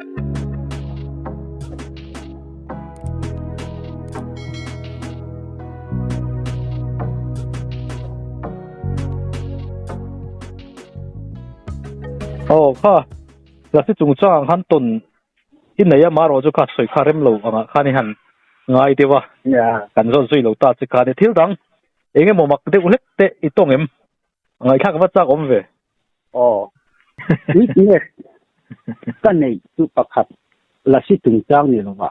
Aw kha lasi chungchang han tawn i nei a marawh chu kha sawi kha rem lo angah khan i han ngai deuh a kan zawt zui lo ta che kha ni thil dang eng emaw mak deuh hlek te i tawng em ngaihthlak va chak awm ve. Aw witness ka nei chu pakhat lasi chungchang ni lo va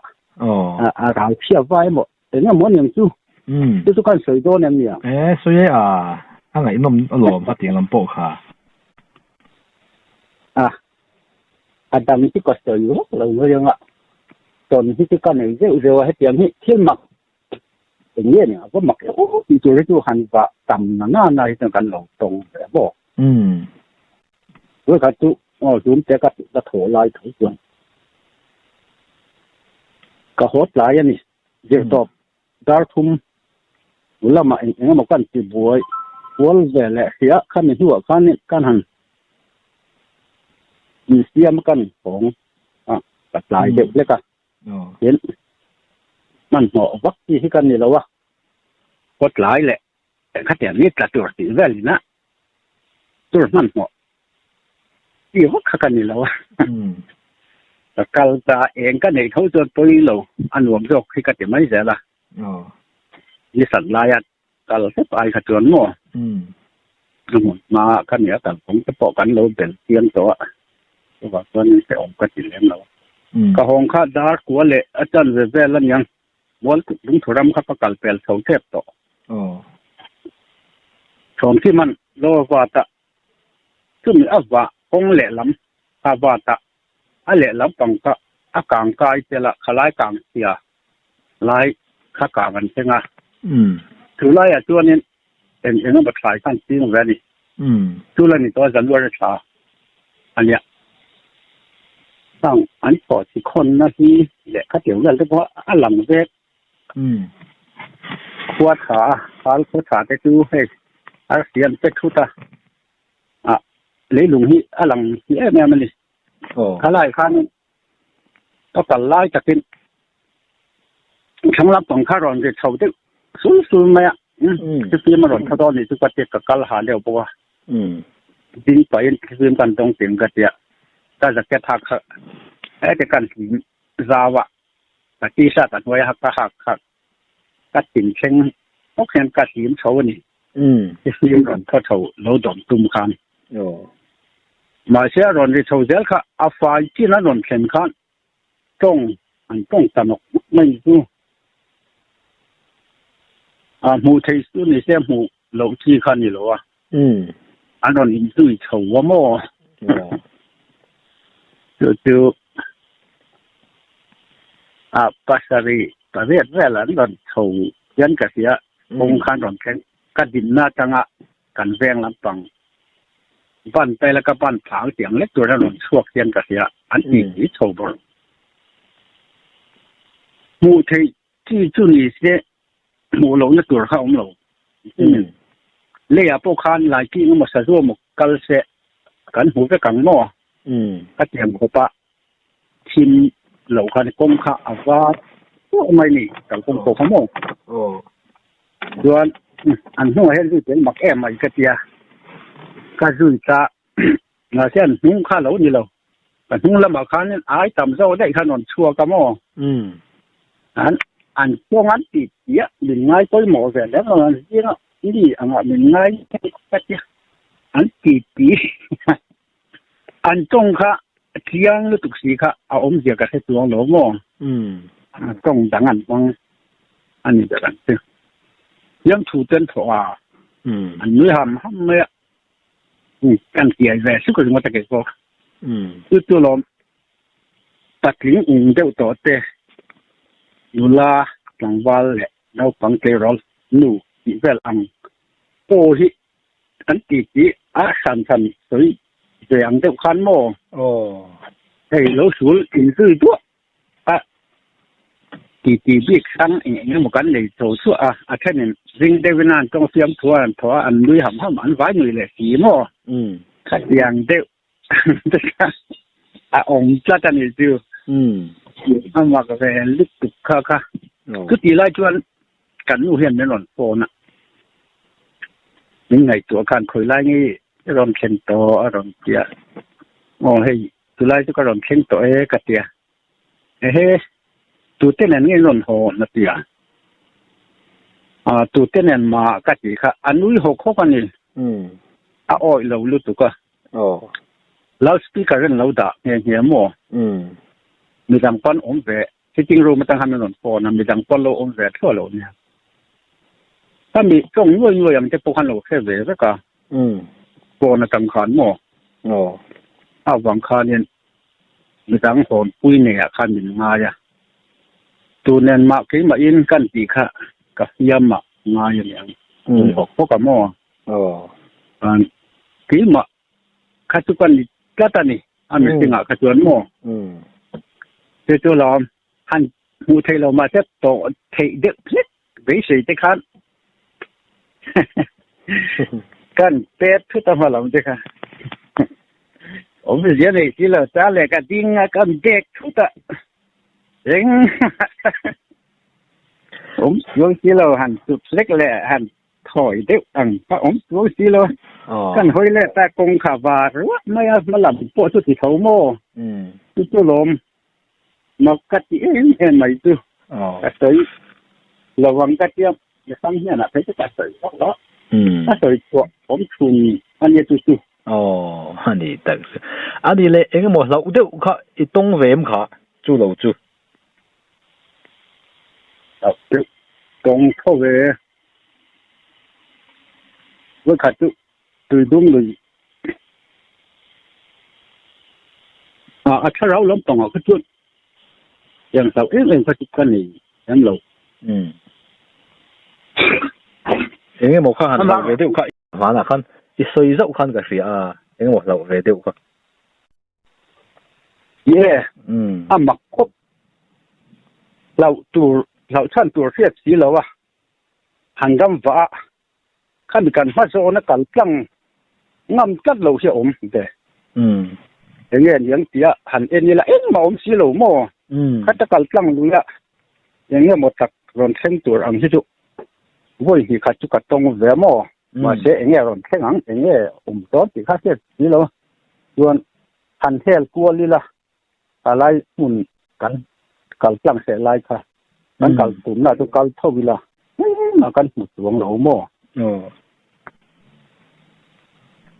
a ral chhia vai emaw eng emaw aniang chu chu chu khan sawi dawn em nia. E sawi e a a ngaihnawm alawm hetiang lam pawh kha. A a dang chu ka sawi vak lo mai anga tawn hi chu ka nei zeuh zeuh a hetiang hi thil mak eng nge nia va mak emaw tih tur hi chu han vah tam na na na hi chuan kan lo tawng ve bawk. Vawikhat chu aw zum te ka ka thaw lai tho chuan ka haw tlai a ni. Zirtawp dar thum lamah eng eng emaw kan ti buai kual ve leh hria khami hnuah khan kan han insiam kan hawng a ka tlai deuh hlek a. Tin hmanhmawh vak chi hi ka ni lo a, khaw tlai leh khatiang ni tla tur tih velin a tur hmanhmawh chi vak kha ka ni lo a. Ka kal ta eng ka neih tho chuan pawi lo a nuam zawk hi ka ti mai zel a. Ni sat laia kal hlep ai kha chuan maw a hmun hma ka nia kalkawng te pawh kan lo bel chiang tawh a chuvang chuan hrehawm ka ti lem lo ka hawng kha dar kua leh a chan ve vel aniang mual lungthu ram kha ka kal pel chho tep tawh thawm khi man lo vat a chumi a vah kawng lehlam a vat a a lehlam pang kha a kang kai tel a khalai kang chhia lai kha kang an thleng a. Chu laiah chuanin eng eng emaw thlai khan ching ve a ni. Chu la ni tawh a January thla a nia. Khang an thawh chi khawnna hi leh khatiang vel te pawh a lang vek. Khua tha a, khal khua tha te chu hei arsi an pe thut a, ah leilung hi a lang si em em a ni. Khalai khanin Ka kal lai takin thlang lampang kha rawn ri chho deuh sul sul mai a, thifim a rawn tha dawn nih chu ka tia ka kal ha deuh bawk a, ding pahin thifim kan dawng ting ka tia ka jacket hak kha heti kan hlim zau a, ka t-shirt a hnuai a ka hak kha ka tin thleng bawk hian ka hlim chho a ni. Thifim rawn thaw chho lo dawm tum khan. Mahse a rawn ri chho zel kha a fai chin a rawn thlen khan tawng an tawng ta nawk nawk mai chu a hmuh theih chu ni se hmuh loh chi kha ni lo a. An rawn inzui chho a maw? Chu chu a pasarih pariat vel an rawn chho hian ka hria kawng khan rawn thleng ka dinna atanga kan veng lampang ban pela ka ban thlang tiang lek tur hian rawn chhuak hian ka hria an ti ti chho bawrh. Hmuh theih chi chu ni se hmuh lohna tur kha awm lo. Leiah pawh khan Laiking emaw Sazu emaw kal se kan hmu vek ang maw? Ka tiang khawp a thim loh khan kawng kha a var pawh mai ni kalkawng pawh kha maw? Chuan an hnungah hian zui tel mak em mai ka tia ka zui ta mahse an hnung kha lo ni lo ka hnung lamah khan ai tam zawk daih khan rawn chhuak a maw an an kawng an tih piah min ngai pawimawh ve lem lo an zinga mi angah min ngai ka tia an ti ti an tawng kha chiang lutuk si kha a awmzia ka hre chuang lo maw tawng dang an hmang a ni ber ang chu chiang thu ten thawh a an nui ham ham mai a kan kiai ve suk ringawt a kei pawh chu chu lawm patling ung deuh tawh te nula tlangval leh naupang tleirawl nu tih vel ang pawh hi An ti tih a hran hran sawi ve ang deuh khan maw? Aw. Hei lo sul inzui duah a ti ti bik hrang eng eng emaw kan nei chho chhuah a, a thenin zing deuhin a an tawng fiam thu a an thaw a, an nui ham ham, an vai nui leh si maw? Khatiang deuh te kha. A awm tlat a ni chu. A mak ve lutuk kha kha. Chutih lai chuan kan nu hian min rawn phone a. Min ngaihtuah khan khawi lai nge i rawn thlen tawh a rawn ti a. Aw hei chulai chu ka rawn thleng tawh e ka ti a. Ehe tute nen nge in rawn haw na ti a. Ah tute nen mah ka tih kha a nui hawk hawk a ni. A awih lo lutuk a. Aw. Loud speaker in lo dah nghe nghe maw? Umm. Midang pawn awm ve, sitting room atang khan an rawn phone a, midang pawn lo awm ve thluah lo nia. Ka mi tawng nuai nuai ang te pawh khan lo hre ve vek a. Umm. Phone atang khan maw? Aw. Avang khanin midang hawnpui neiah khan min ngai a. Tu nen mah keimahin kan tih kha ka fiam ah ngai a niang. Umm. Hawk hawk a maw? Aw. Chuan keimah kha chu ka ni tlat a ni, a mihringah kha chuan maw? Chu chu lawm han hmuh theih lo mahse tawh theih deuh hlek beisei te khan kan pet thut a hma lam te kha awmzia nei si lo ta leh ka ding a kan bek thut a eng awm sual si lo han chut hlek leh han Thawi deuh ang kha awm sual si lo. Kan hawi leh ta kawng kha var ruah mai a, hma lam pawh chu ti tho maw? Chu chu lawm mak ka ti em em mai chu. Ka sawi lo ang ka tia, mihang hian ah phei chu ka sawi vak lo. Ka sawi chhuah awm chhun a nia chu chu. Aw, a ni tak chu. A ni leh eng emaw hlauh deuh kha i tawng ve em kha chu lo chu? Hlauh deuh tawng tho ve. Vawikhat chu tuidum lui ah a thlarau lampangah kha chuan eng hlauh em em kha chu ka nei em lo. Umm. Eng emaw kha han hlauh ve deuh kha hmanah khan i sawi zauh khan ka hria a, eng emaw hlauh ve deuh kha. Ye, a mak khawp. Hlauh tur, hlauh chhan tur hriat si lo a, han ram vah a, khami kan hma zawna kal tlang ngam tlat lo hi a awm ve. Enge niang tia han en ila engmah awm si lo maw? Khata kal tlang lui a, enge maw tak rawn thleng tur ang hi chu vawi hnih khat chu ka tawng ve maw? Mahse enge rawn thleng ang, enge awm dawn tih kha hriat si lo. Chuan han hel kual ila palai hmun kan kal tlang hreh lai kha kan kal tumna chu kal tho ila engmah kan hmu chuang lo maw?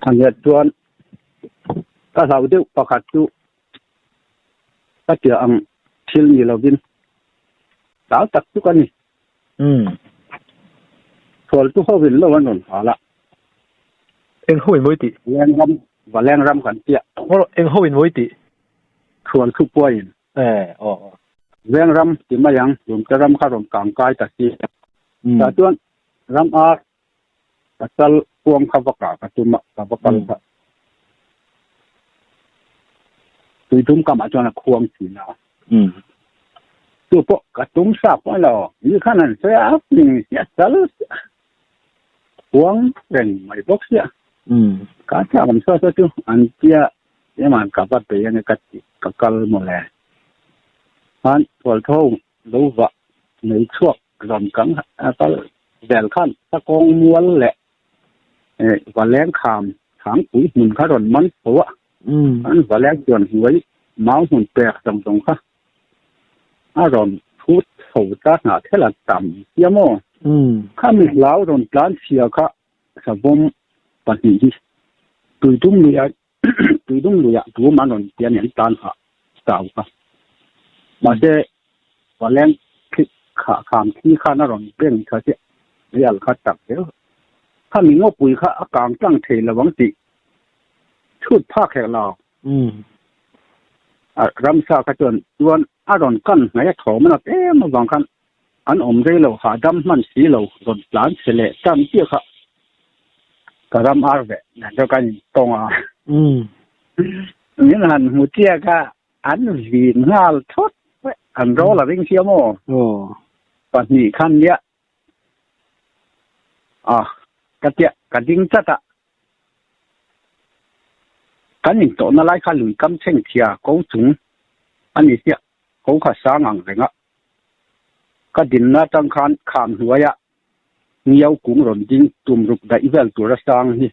Ania chuan ka hlau deuh pakhat chu ka tia ang thil ni lovin hlau tak chu ka ni. Thual chu ho in lo an rawn hal a. Eng ho in mawi tih? Leng ram, va leng ram kan tia. Aw, eng ho in mawi tih? Thual chu puai in. Eh, aw, aw. Veng ram ti mai ang, Lumte ram kha rawn kang kai ta si. Tah chuan ram ar ka chal kuang kha va kah ka tum a, ka va kal kha. Tuidum kamah chuan a khuang thin a. Chu pawh ka tum sa pawh a lo, mi khan an sawi a, ning sia chal sia, khuang reng mai bawk sia. Ka thlak awm saw saw chu an tia ema'n ka va bei ange ka ti, ka kal mawle. Khan Thualtho lo vah nei chhuak rawn kang a kal vel khan ka kawng mual leh Valeng kham Thangpui hmun kha rawn man tho a, an Valeng chuan hnuai mau hmun pek zawng zawng kha a rawn thut chho ta hnah thel a tam sia maw? Khami hlau rawn tlan chhia kha savawm pahnih hi tuidum luia tuidum luiah tum an rawn ti a ni an tan hah chau kha. Mahse Valeng khi kha kham thi khan a rawn beng tha chiah rial kha tak zel. Khami ngawpui kha a kang tlang thei lo ang tih chhut phak hek lo. A ramsa kha chuan chuan a rawn kan hnai a thawm a nat em avang khan an awm rei lo hahdam hman si lo rawn tlan chhe leh tan chiah kha ka ram ar ve nen chu kan intawng a. Min han hmu chiah kha an vin nghal thawt an rawl a ring sia maw? Pahnih khan nia a ka tia ka ding chat a. Kan intawhna lai kha lui kam thleng thia ko chung a ni chiah, ko kha sang ang reng a. Ka dinna atang khan kham hnuaia ngiau kung rawn ding tum ruk daih vel tura sang hi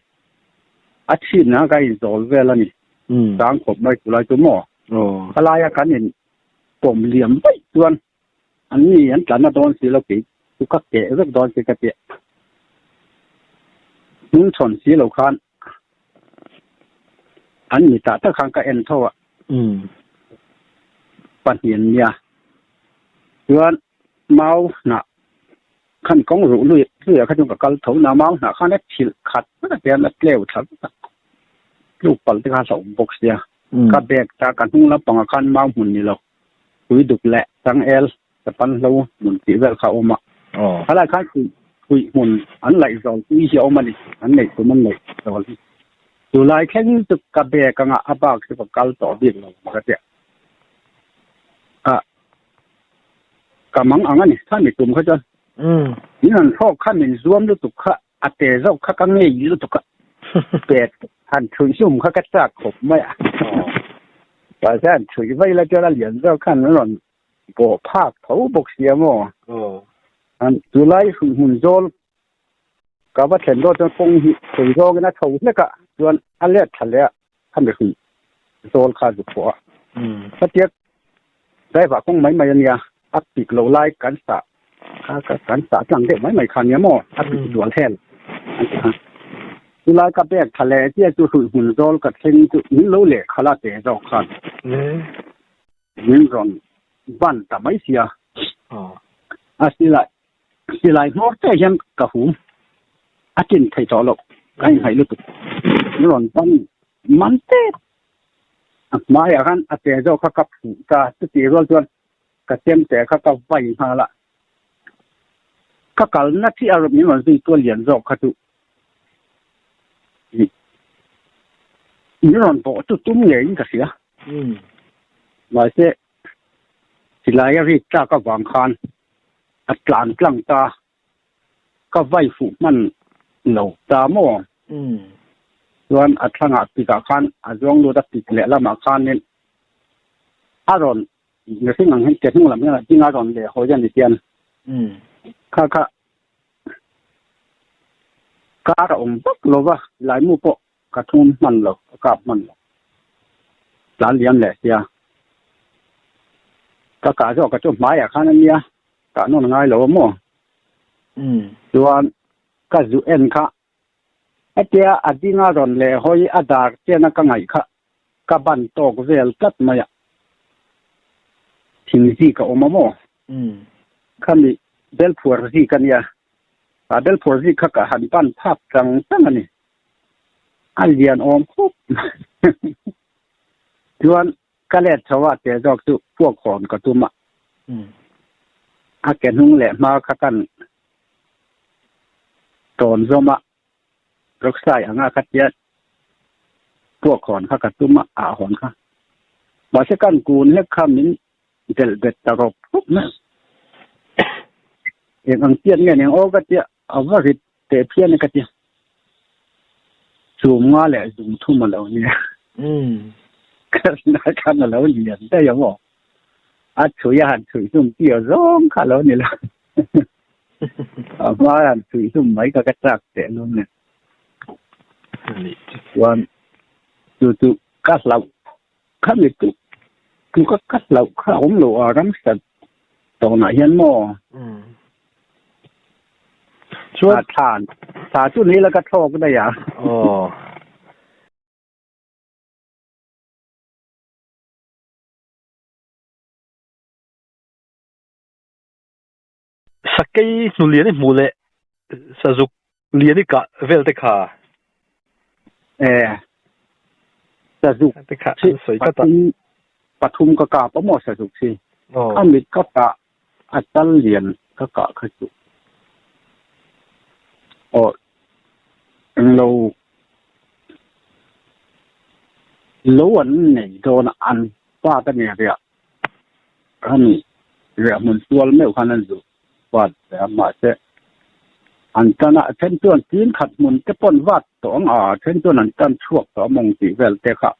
a chhipna ka inzawl vel a ni. Sang khawp mai chu lai chu maw? Khalaia kan in pawm liam vaih chuan An ni an tlanna dawn si lo kei chu ka keh vek dawn si ka ti. Hnung chhawn si lo khan an ni tah tak khan ka en tho a. Pahnih an nia. Chuan mau hnah khan kawng ruh lui luiah kha chuan ka kal tho na mau hnah khan a thilh khat vek a tian a tleu thla vek a. Tluk palh te kha a hlauh bawk sia. Ka bag ta ka hnung lampangah khan mau hmun ni lo. Tui duk leh changel ka pan hlo hmun tih vel kha a awm a. Khalai khan tui hmun an laih zawl tui hi a awm a ni, an neih tum an neih zawl hi. Chulai thleng chu ka bag anga a bak chu ka kal tawh bik lo ang ka tia. Ka ka mang ang a ni, khami tum kha chuan. Min han thlawk kha min zuam lutuk kha a te zawk kha ka ngei lutuk a, pet han chhuih hlum kha ka chak khawp mai a. Mahse han chhuih vaih la chuan a lian zawk khan an rawn bawh phak tho bawk sia maw. An chulai hruih hmun zawl ka va thlen dawn chuan kawng hi chho zawngin a chho hlek a, chuan a let tha leh a khami hruih zawl kha a zuk pawh a. Khatia driver kawng mai mai a nia, a pik lo lai kan sah kan sah tlang deuh mai mai kha nia maw a pik zual hel an ti kha. Chulai ka bag tha leh chiah chu hruih hmun zawl ka thleng chu min lo leh khalh a te zawk khan min rawn ban ta mai sia. A silai silai hmawr te hian ka hum a tlin thei tawh loh ka inhnaih lutuk min rawn ban man tep a hmaiah khan a te zawk kha ka phuh ta chutih rual chuan ka chem te kha ka vai nghal a, ka kalna chiah a min rawn zui tual lian zawk kha chu min rawn bawh chu tum ngeiin ka hria. Mahse silai a rik tlak avang khan a tlan tlang ta, ka vai fuh hman lo ta maw? Chuan a thlangah pikah khan a zuang lut a, pik lehlamah khanin a rawn Mihring ang hian ke hnung lam hian a ding a rawn leh hawi a ni hian kha kha kar a awm vak lo va, laimu pawh ka thum hman lo, ka kap hman lo. Tlan liam leh sia. Ka kah zawk ka chu hmaiah khan a nia, kah nawn ngai lo a maw? Chuan ka zu en kha hetia a ding a rawn leh hawi a dar chian a ka ngaih kha Ka ban tawk vel tlat mai a, thing zik a awm a maw? Khami belphuar zik a nia, a belphuar zik kha ka han ban phak chang chang a ni. A lian awm khawp mai. Chuan ka let chho a te zawk chu puak hawn ka tum a, a ke hnung leh hma kha kan tawn zawm a. Rockstar anga ka tia puak hawn kha ka tum a, ah hawn kha. Mahse kan kun hlek kha min delh bet ta rawp rawp mai. Eng ang chiat nge ning aw ka tia a va rit teh phian e ka tia. Chum nga leh zum thum a lo nia. Ka rinna khan a lo lian daih a maw. A chhui a han chhui hlum chi aw zawng kha a lo ni lo. A hma han chhui hlum mai kha ka chak teh lum nen. Chuan chu chu ka hlauh kha mi chu chu ka ka hlauh kha a awm lo a ramsa tawnah hian maw. Chuan a thlan thla chu ni la ka thlawk daih a. Aw. Sakei hnu lian i hmuh leh sazuk lian i kah vel te kha. E, sazuk te kha an sawi tlat a. Pathum ka kap a maw sazuk hi. A mit ka kah a tal lian ka kah kha chu. Aw, englo lo an nei dawn a, an pa ka nia riah. Khami riahhmun sual meuh khan an zuh pat ve a, mahse An tan a, then chuan tin khat hmun te pawn vat tawh ang a, then chuan an tan chhuak tawh a mawng tih vel te kha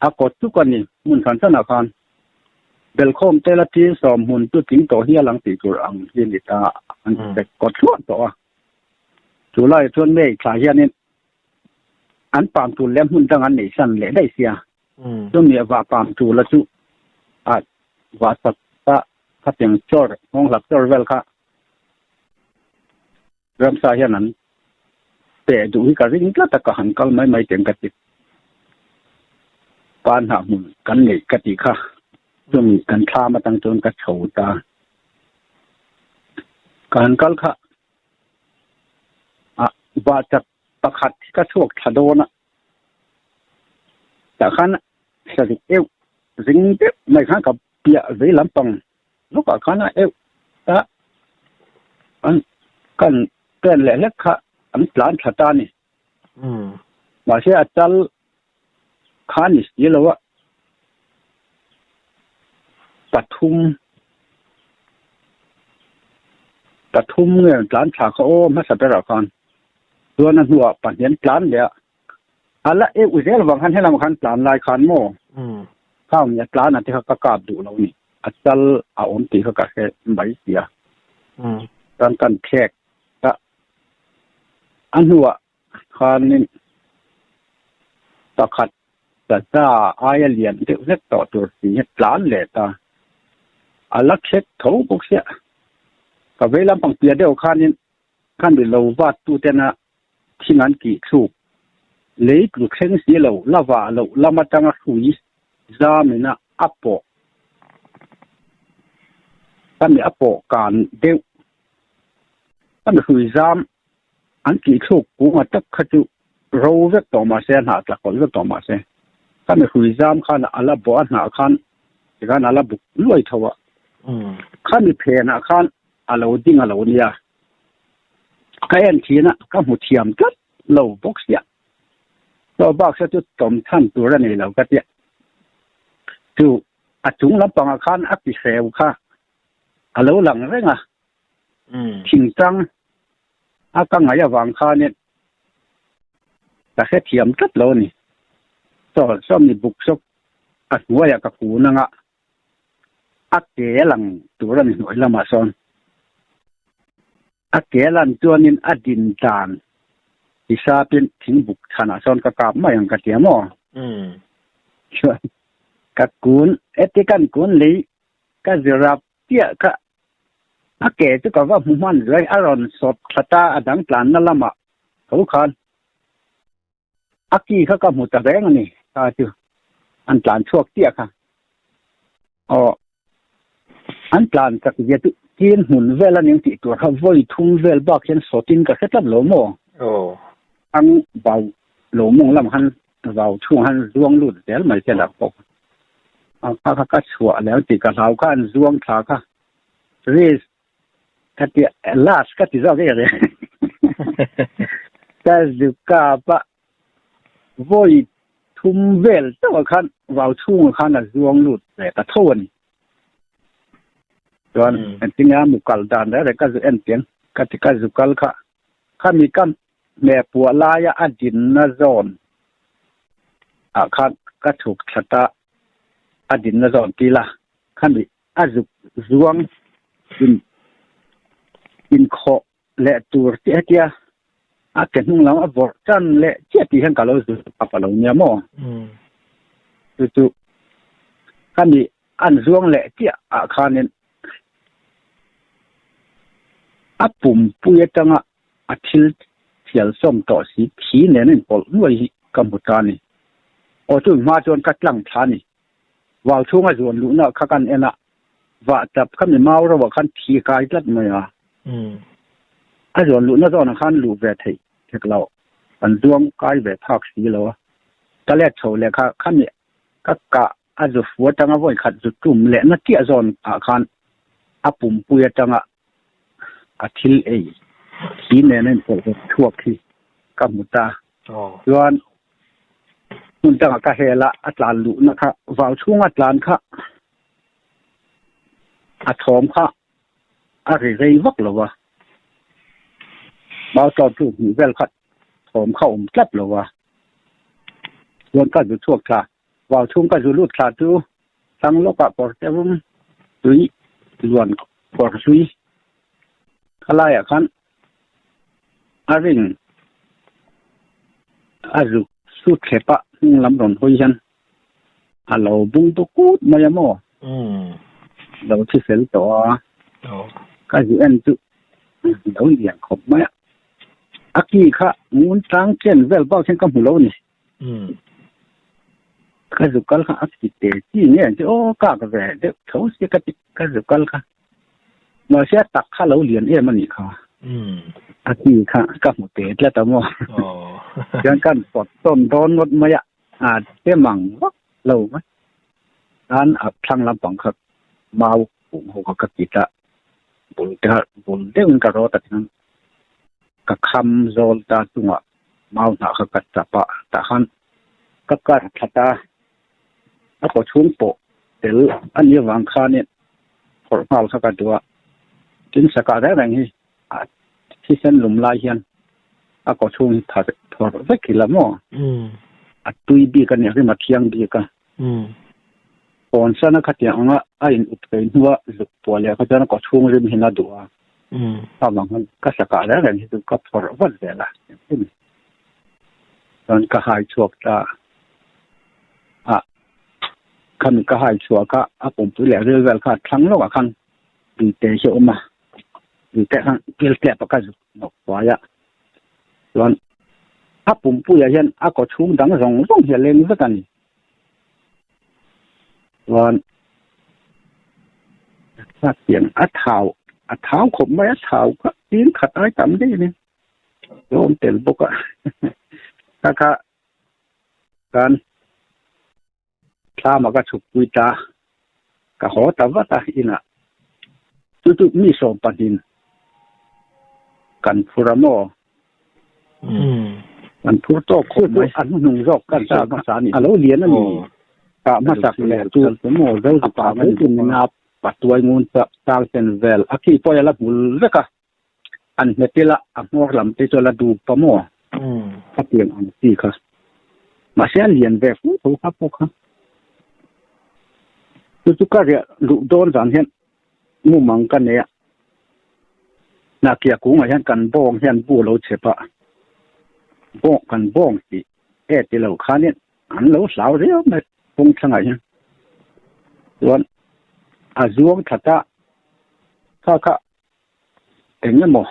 a kawt chuk a ni. Hmun hran hranah khan belkhawm te la tin sawm hmun chu tling tawh hial ang tih tur ang hi a ni ta, an pek kawt thluah tawh a. Chu laiah chuan May thla hianin an pam tul leh hmun dang an neih san leh daih sia. Chumi vah pam tul a chu a vah sak a khatiang chawr nghawng hlap chawr vel kha ramsa hian an peh duh hi ka ring tlat a ka han kal mai mai teng ka ti. Pa hnah hmun kan neih ka tih kha chumi kan thlam atang chuan ka chho ta. Ka han kal kha a vah chak pakhat hi ka chhuak thla dawn a. Tah khan saruk euh zing deuh mai khan ka piah vei lampang lawkah khan a euh a an kan pen leh hlek kha an tlan thla ta a ni. Mahse a chal kha a ni si lo a pathum pathum nge an tlan thla kha aw hmasa berah khan chuan a hnuah pahnih an tlan leh a. A la eu zel vang khan helam khan tlan lai khan maw khang nia tlan a te kha ka kap duh lo ni a chal a awm tih kha ka hre mai sia chuan kan thlek a a hnuah khanin pakhat saza aia lian deuh hlek tawh tur si hi tlan leh ta a la khek tho bawk sia ka vei lampang piah deuh khanin khan mi lo vat tu tena thing an tih thluk. Lei tlu thleng si lo, la vah loh lam atanga hrui zamina a pawh ka mi a pawh kan deuh. Ka mi hrui zam an tih thluk kunga tak kha chu ro vek tawh mah se, a hnah tla kawlh vek tawh mah se, ka mi hrui zam khan a la bawh a hnah khan tikhan a la buk luai tho a. Khami phenah khan a lo ding a lo nia. Ka en thin a, ka hmu thiam tlat lo bawk sia. Chaw bak se chu tawm chhan tur a nei lo ka tia. Chu a chung lampangah khan a ti hreu kha a lo lang reng a. Thingtang a ka ngaih avang khanin ka hrethiam tlat lo a ni. Chaw sawmni buk sawk a hnuaiah ka kun anga. A ke lang tur a ni hnuai lamah sawn a ke lan chuanin a din dan hisapin thingbuk chhanah sawn ka kap mai ang ka tia maw? Chuan ka kun heti kan kun lei ka zirap chiah kha a ke chu ka va hmu hman zuai a rawn sawp thla ta a dang tlanna lamah tho khan. A ki kha ka hmu ta reng a ni kha chu an tlan chhuak chiah kha. Aw an tlan chak zia chu tin hmun vel a ning tih tur kha vawi thum vel bak hian sawtin ka hre tlat lo maw? Aw. Ang vau lo mawng lam khan vau chhung han zuang lut zel mai se lah pawh a kha kha ka chhuah leh ang tih ka hlau kha an zuang thla kha risk Ka ti last ka ti zawk e Ka zukap a vawi thum vel chauh ah khan vau chhungah khan a zuang lut ve ta tho a ni. Chuan engtinge a mu kal dan reng reng ka zu en piang ka ti ka zu kal kha khami ka hmeh puah laia a dinna zawn ah khan ka chhuk thla ta a dinna zawn tila khami a zuk zuang in inkhawh leh tur tih hetia a ke hnung lam a vawrh tan leh chiah tih hian ka lo zuk kap a lo nia maw? Chu chu khami an zuang leh chiah ah khanin a pumpui atanga a thil thial sawm tawh si thi nen a inpawlh nuai hi ka hmu ta a ni. Aw chu hma chuan ka tlang thla a ni. Vau chhunga zuan luhna kha kan en a, vah tap kha mi mau rauh ah khan thi kai tlat mai a. A zuan luhna zawnah khan luh ve theih thek lo, kan zuang kai ve phak si lo a. Ka let chho leh kha khami ka kah a zu fu atanga vawi khat zu tum lehna chiah zawn ah khan a pumpui atanga a thil ei thi nen a inpawlh rawt chhuak hi ka hmu ta. Chuan hmun dangah ka hel a, a tlan luhna kha vau chhunga tlan kha a thawm kha a ri rei vak lo a. Mau tlawm chu hnih vel kha thawm kha awm tlat lo a. Chuan ka zu chhuak thla. Vau chhung ka zu lut thla chu thlang lawkah kawr te rum tui luan kawr hlui kha laiah khan a ring a zu su thlep a hnung lam rawn hawi hian a lo bung ta kut mai a maw? Lo thi fel tawh a, ka zu en chu lo lian khawp mai a. A ki kha ngun tlang chen vel bak hian ka hmu lo a ni. Ka zu kal kha a ki te chi nge an ti aw kak ve deuh tho sia ka ti ka zu kal kha. Mahse a tak kha lo lian em a nih kha. A ki kha ka hmu te tlat a maw. Chuan kan pawt tawn dawn ngawt mai a. A te mang vak lo mai. Tan a thlang lampang kha mau kung ho kha ka kit a, bul te kha bul deuhin ka rawt a tichuan ka kham zawl ta chungah mau hnah kha ka chap a, tah khan ka kar that a, a kaw chhung pawh tel a nih avang khanin phawrh nghal kha ka duh a, tin sakah reng reng hi a thisen lum lai hian a kaw chhung hi thar thawr vek ila maw? A tui bik a nia rim a thiang bik a. Pawn sana khatiang anga a in up thei hnua zuk puah leh kha chuan a kaw chhung rim hian a duh a. Kha vang khan ka sakah reng reng hi chu ka phawrh vat zel a. Chuan ka hai chhuak ta a, khami ka hai chhuah kha a pumpui leh ril vel kha a thlang lawkah khan tui te hi a awm a. Tui te khan kil tlep a ka zuk hnawk fai a. Chuan a pumpuiah hian a kaw chhung dang zawng zawng hi a leng vek a ni. Chuan a pian a thau a thau khawp mai a thau kha tin khat ai tam daih a ni. Tlawm tel bawk a kha kha kan Thlama ka chhuk pui ta, ka haw ta vat a inah. Chu chu mi 12 kan phur a maw? Kan phur tawk khawp mai. A hnuhnung zawk kan kah hmasa a ni. A lo lian a ni. Kah hmasak leh chu a pa pui in a patuai ngun chang chen vel a khi pawh a la hmul vek a. An hmet ila a hmawr lam te chu a la dup a maw? Khatiang ang chi kha. Mahse a lian ve fu tho kha pawh kha. Chu chu ka riah luh dawn zan hian mumang ka nei a. Hnahkiah kungah hian kan bawng hian bu a lo chep a. Bawng kan bawng tih e ti lo khanin an lo hlau riau mai kawng thlangah hian. Chuan a zuang that a, kha kha Eng emaw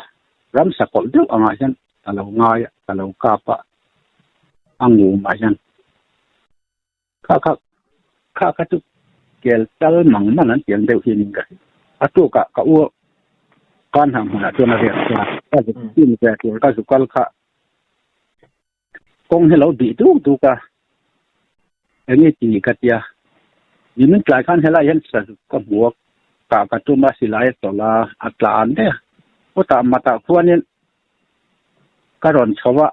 ramsa kawlh deuh angah hian ka lo ngai a, ka lo kap a, a ngumah hian kha kha kha kha chu kel tal mang man an tiang deuh hian in ka hria. A tukah ka u kan hang hmunah chuan a riak ta, ka zuk chin ve tur ka zuk kal kha Kawng hi lo bih duk duk a, eng i ti ka tia. Nimin tlai khan helai hian sazuk ka hmu a, kah ka tum a, silai a tawlh a, a tla an daih a. Chutah matah khuanin ka rawn chho a,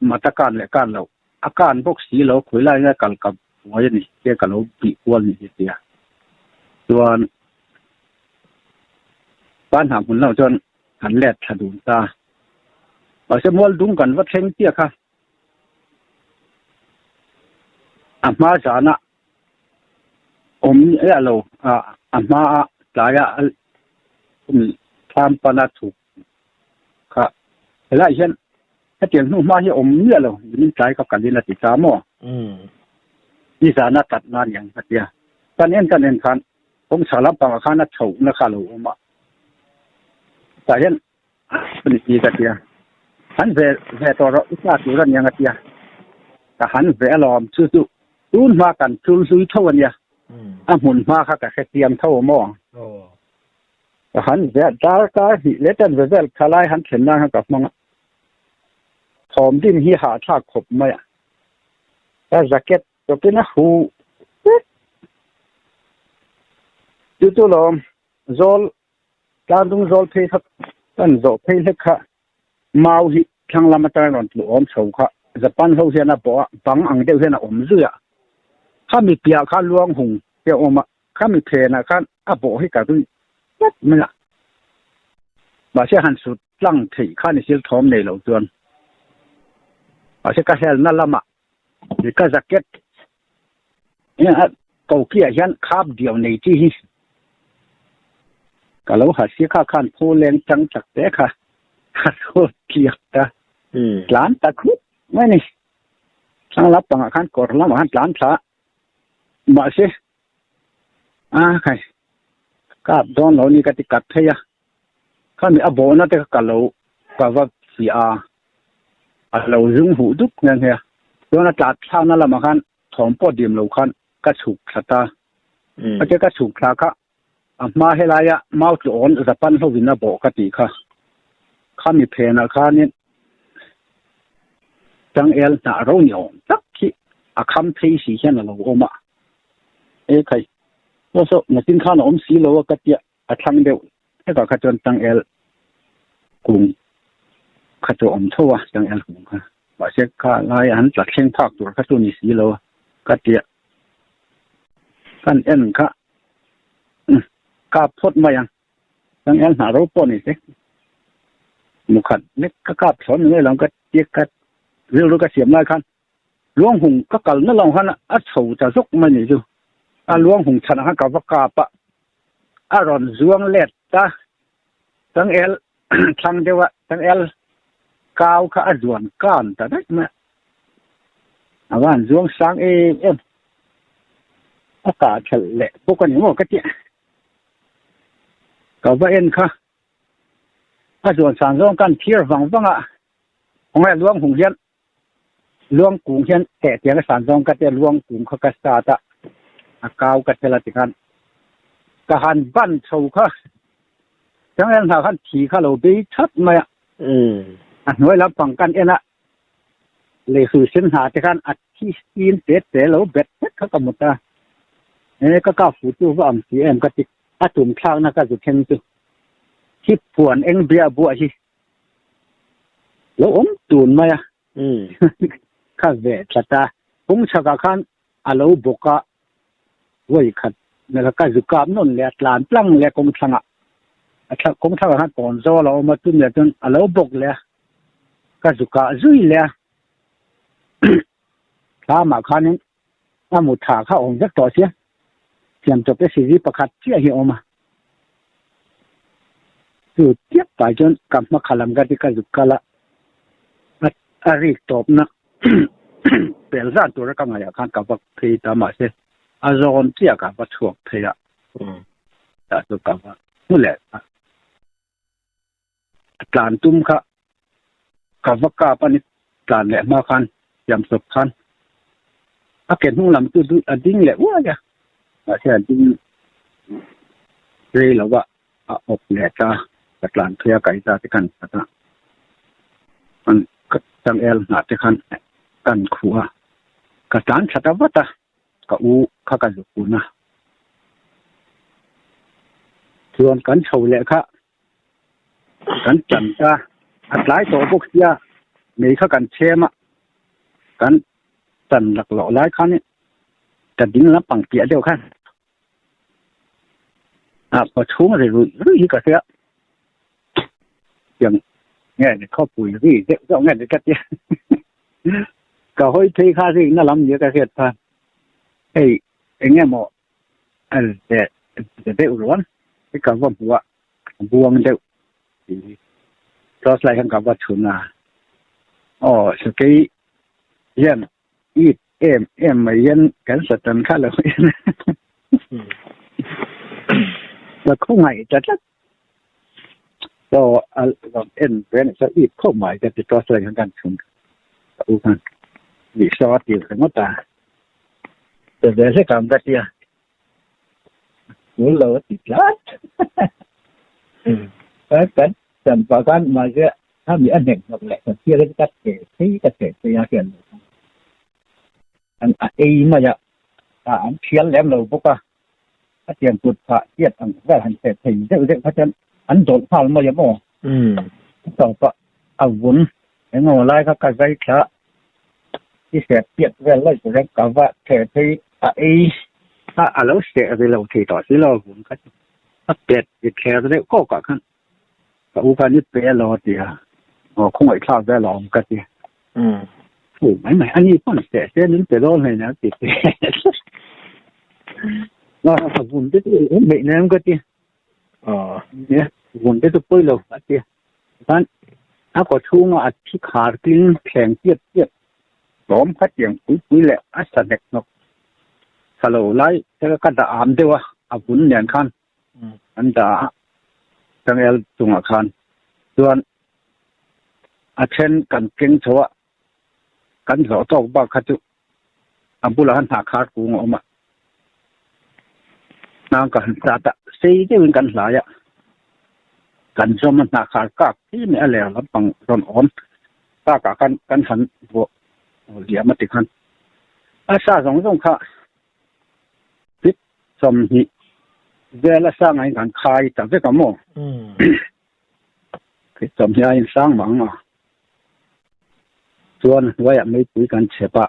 mat a kan leh kan loh, a kan bawk si lo, khawi lai nge kal ka buai a ni tia ka lo bih kual ni hi tia. Chuan pa hnah hmun lamah chuan kan let thla dun ta. Mahse mual dung kan va thleng chiah kha a hma zana awm eah lo a a hma a tlaia thlam pana chhuk kha helaiah hian hetiang hnu hma hi a awm miah lo nimin tlai ka kalin a ti ta maw? Nizana tat na aniang ka tia. Kan en kan en khan kawngchhak lampangah khan a chhohna kha a lo awm a. Tah hian a ni ti ka tia. Han ve ve tawh rawh i tla tur aniang a tia. Ka han ve alawm chu chu tun hma kan tul hlui tho ania. A hmun hma kha ka hrethiam tho maw? Ka han ve dar kar hnih leh tan ve vel thalai han thlen nan khan ka hmang a. Thawm dim hi hahthlak khawp mai a. Ka jacket tawpin a huh vek. Chu chu lawm zawl tlandung zawl phei kha kan zawh phei hlek kha mau hi thlang lam atanga rawn tluh awm chho kha Japan ho hian a bawh a, bang ang deuh hian a awm zui a. Khami piah kha luang hung te a awm a. Khami phenah khan a bawh hi ka ri tlat mai a. Mahse han sut tlang theih kha ni sil thawm nei lo chuan. Mahse ka helna lamah ka jacket kokiah hian khap diau nei chi hi ka lo ha si kha khan phu leng chang tak te kha a lo tliak ta. Tlan ta khup mai ni. Thlang lampangah khan kawr lamah khan tlan thla mahse a khai kap dawn lo ni ka ti kat thei a. Khami a bawhna te kha ka lo ka va fiah a, a lo zung huh dup nghe nghe a. Chuan a tlat thlakna lamah khan thawm pawh dim lo khan ka chhuk thla ta. A che ka chhuk thla kha a hma helaia mau tluawn Japan hovin a bawh ka tih kha. Khami phenah khanin changel hnah ro ni awm tak hi a kham phei si hian a lo awm a. E khai, saw saw nakin khan a awm si lo a ka tia. A thlang deuh hlekah kha chuan changel kung kha chu a awm tho a, changel kung kha. Mahse kha lai an tla thleng phak tur kha chu ni si lo a, ka tia kan en kha kap phawt mai ang. Changel hnah ro pawh ni se mukhat lek ka kap thlawn ni mai lo ang ka tia ka rilru ka siam lai khan Luang hung ka kalna lo khan a chho ta zawk mai nih chu. A luang hung chhanah khan ka va kap a, a rawn zuang let ta. Changel thlang deuh a, changel kau kha a zuan kan ta daih mai a. A va han zuang sang em em. A kah thelh leh bawk a ni maw ka tia. Ka va en kha, a zuan san zawng khan thir vang vang a, khawngaih luang hung hian Luang kung hian teh tiang a san zawng ka tia luang kung kha ka start a, a kau ka tel a tikhan ka han ban chho kha changel hna khan thi kha lo bei that mai a, a hnuai lampang kan en a lei hrui sen hna te khan a thi sin te te lo bet vek kha ka mut a, e ka kap fu chu va ang si em ka ti a tum thlakna ka zu thleng chu thi phuan eng biah buah hi Lo awm tun mai a. Kha ve tlat a. Kawng chhakah khan a lo bawk a, vawi khat ka zu kap nawn leh a, tlan tlang leh kawng thlangah. A thla kawng thlangah khan tawn zawl a awm a, chumi ah chuan a lo bawk leh a, ka zu kah zui leh a. Thlamah khanin a mu tha kha a awm vek tawh sia, siamchawp SUV pakhat chiah hi a awm a. Chu chiah pai chuan ka hma kha lam ka ti ka zuk kal a, a rik tawpna pel zan tura ka ngaihah khan ka va phei ta mahse a zawn chiah ka va chhuak phei a, tah chu ka va hmu leh a. A tlan tum kha ka va kap a ni tlan leh hma khan siamsawp khan a ke hnung lam chu a ding leh uai a mahse a ding rei lo va a awp leh ta ka tlan phei a kai ta te khan khat a an ka changel hnah te khan kan khuh a ka tlan tha ta vat a. Ka u kha ka zuk un a. Chuan kan chho leh kha kan tan ta, a tlai tawh bawk sia mei kha kan chhem a, kan tan laklawh lai khan ka ding lampang piah deuh khan a khaw chhung ri ruih ruih hi ka hria. Tiang nge ni khawpui ri deuh deuh nge ni ka tia. Ka hawi phei kha rikna lam nia ka hriat khan hei eng emaw a ze deuh rual hi ka va hmu a, a buang deuh tih hi torch light khan ka va chhun a, aw sakei hian it em em mai hian kan satan kha lo en a, ka khawngaih ta tlat. Chaw a rawn en ve a nih chuan it khawp mai ka ti torch light khan kan chhun ka u khan nih saw a tir ringawt a, che ve hlek ang ka tia tul lo a ti tlat kan chan pah khan mahse khami a hnek hnawk leh ka thil ka che phei ka che phei a hian an a ei mai a an thial lem lo bawk a. A tiang kut phah chiat ang vel han hre thei zeuh zeuh kha chuan an dawlh nghal mai a maw? A tawpah a vun engemaw lai kha ka zai thla i sep piat vel laih tur hian ka va hre phei a ei a, a lo seh ri lo thei tawh si lo a vun kha chu a pet ri thler deuh kawkah khan. Ka u khan i pe lo a ti a, aw khawngaih thlak vel a awm ka ti. Fu mai mai ani pawn teh se min pe dawn hlein a ti te. A vun te chu awm hleih nem ka ti. Nia vun te chu pawi lo a ti. Chuan a kaw chhunga a thi khar tling thleng piap piap hlawm kha tiang pui pui leh a sa hnek hnawk sa lo lai te ka dah am deuh a, a vun nen khan an dah a changel chungah khan chuan a then kan keng chho a kan zawh tawk bak kha chu a bulah khan hnah khar kung a awm a hnang ka han chat a sei deuhin kan hlai a kan zawm a hnah khar kak hi mai a ler lampang rawn awm takah khan kan han vuah liam a ti khan a sa zawng zawng kha Fit 20 vel a sang ain kan khai ta vek a maw? Fit 20 aiin sang mah ang a. Chuan a hnuaiah meipui kan chhep a,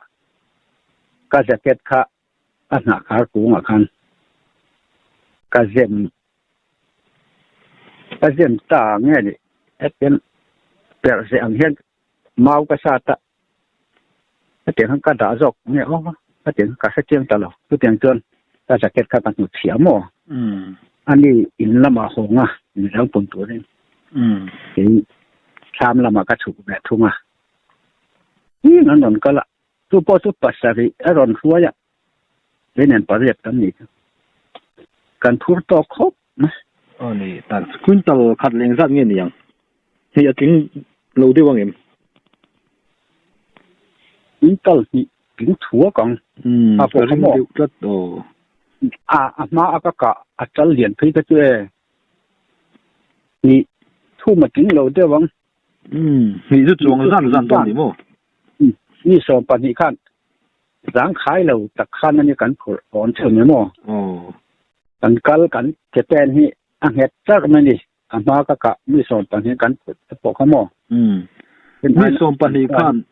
ka jacket kha a hnah khar kungah khan ka zem ka zem ta nge ni hetiang perh zeh ang hian mau ka sat a. Hetiang khan ka dah zawk nge aw hetiang ka hrechiang ta lo chutiang chuan ka jacket kha ka hmu chhia maw ani in lamah hawng a midang pun turin kei thlam lamah ka chhuk ve thung a hing an rawn kal a chu pawh chu pasarih a rawn hruai a kei nen pariat kan nih chu kan phur tawk khawp mai. Aw ni tak quintal khat leng zat nge ni ang? Hnih a tling lo deuh ang em? Quintal hnih tling thuak ang. A pawh kha maw? Deuh tlat aw. A a hma a ka kah a tal lian phei kha chu e. Hnih thum a tling lo deuh ang. Hnih chu chuang zan zan dawn ni maw? Ni 12 khan zang khai lo tak khan ani kan phurh awn theuh ni maw? Kan kal kan ke pen hi a nghet char mai ni. A hma ka kah mi 12 kan phut te pawh kha maw? Mi 12 khan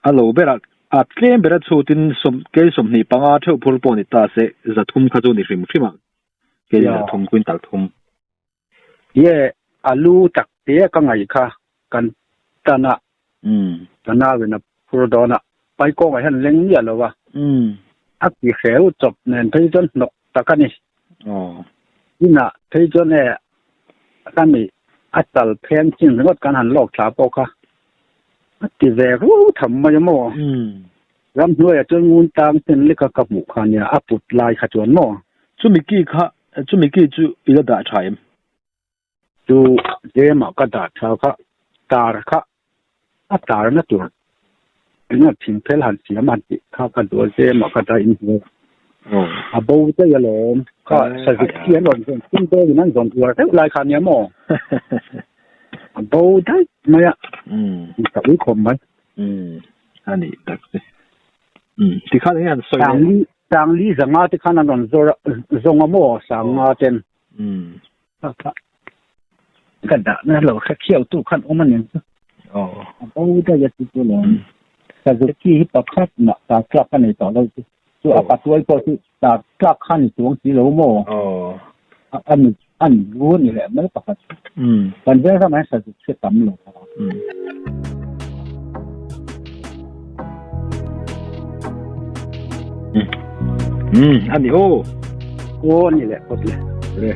a lo berah a tlem bera chhutin sawm kei 25 theuh phur pawh ni ta se 300 kha chu ni hrim hrim a kei 300 quintal thum. Ye alu tak te ka ngaih kha kan tan a ka nauin a phur dawn a pai kawngah hian leng miah lo a a ti hreu chawp nen phei chuan hnawk tak a ni. Inah phei chuan e ka mi a chal pheng chin ringawt kan han lawk thla pawh kha a ti ve ruau tham mai a maw? Ramhnuaiah chuan ngun tang ten leka ka hmuh kha nia a put lai kha chuan maw? Chumi ki kha chumi ki chu i la dah tha em? Chu tlema ka dah tha kha tar kha a tar na tur eng a thing phel han siam han tih kha ka duh a tlema ka dah in hmu a bo daih alawm kha sazik hi an rawn zawn tum deuhin an zawn uar deuh lai kha nia maw a bo daih mai a ka ui khawp mai a ni tak che tikhan eng an sawi sangli zanga te khan an rawn zawng a maw sanga ten Ka dah na lo hre khiau tu khan awm a nen chu. A bo daih a ti chu lo. Suzuki hi pakhat mah tar tlak a nei tawh lo chu. Chu a patuai pawh chu tar tlak kha ni chuang si lo maw? A ni a ni lu a ni leh mai pakhat chu. Kan veng ramah hian Suzuki a tam lo. A ni aw. Aw a ni leh phawt le. Le.